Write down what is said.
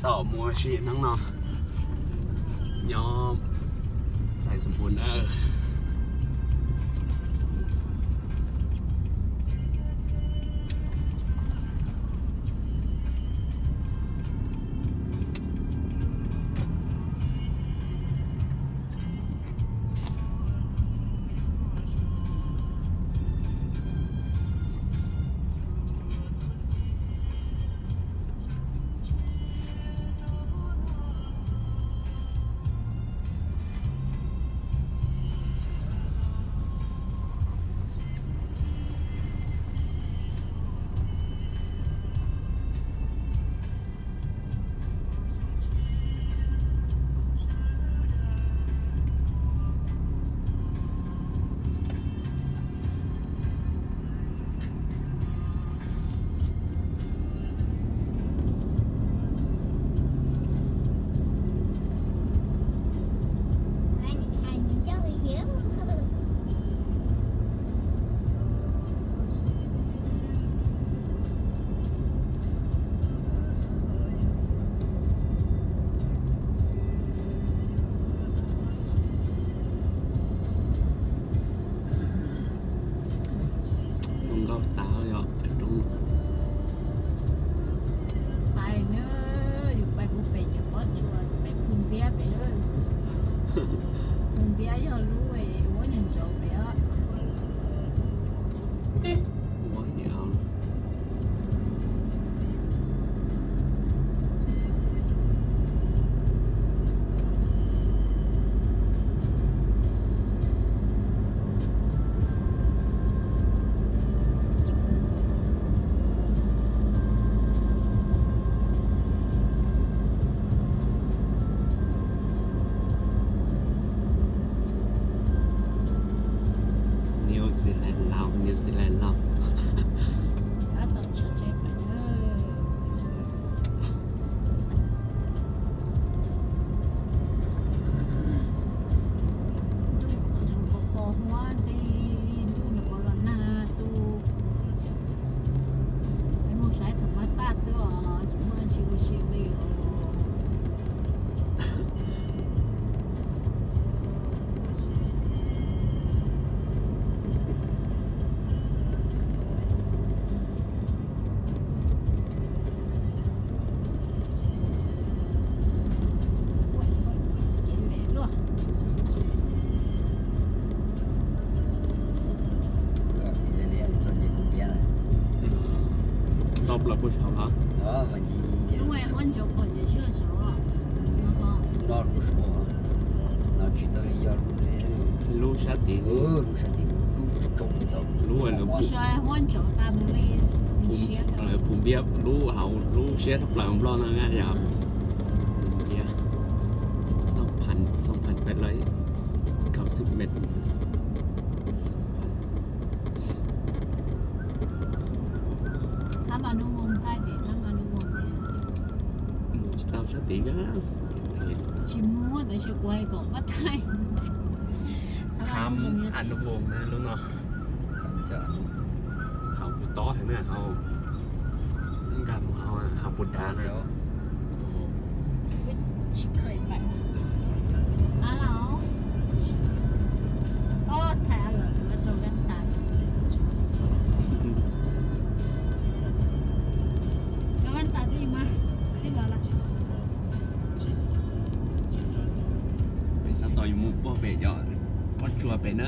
Tom mus ua si hnub no nyob Xais Xas Npum na. Zoo nkauj tas yog roob. Pais na, yus pais puag pem cov pob tsuas pem Phu Npiab pem. Phu Npiab yog lub uab nyuag ntsaum pem os. New Zealand Lao, New Zealand Lao. Tab tom tshawb tshawb pem na. Ntuj pos pos huab tej, ntuj los pos los nag tu. Peb mus saib thaum mab taj twb os, tsis muaj dab tsi ua si li os. Tau plaws puag saud los? Lub sab tid, lub, Phu Npiab, lub hauv lub siab tshaj plaws Nplog no na yog Phu Npiab. Xoo phav, xoo phav peb lab kaum xwb mev. Mus tsis tau sab tid. Tsis muaj, tab sis kuv hais kom pab thaij. Kham Anub Voos na lub no. Hauv puag tob heev na, hauv nkag mus hauv, hauv puag dav na. Peb tab tom yuav mus puag pem cov pob tsuas pem na.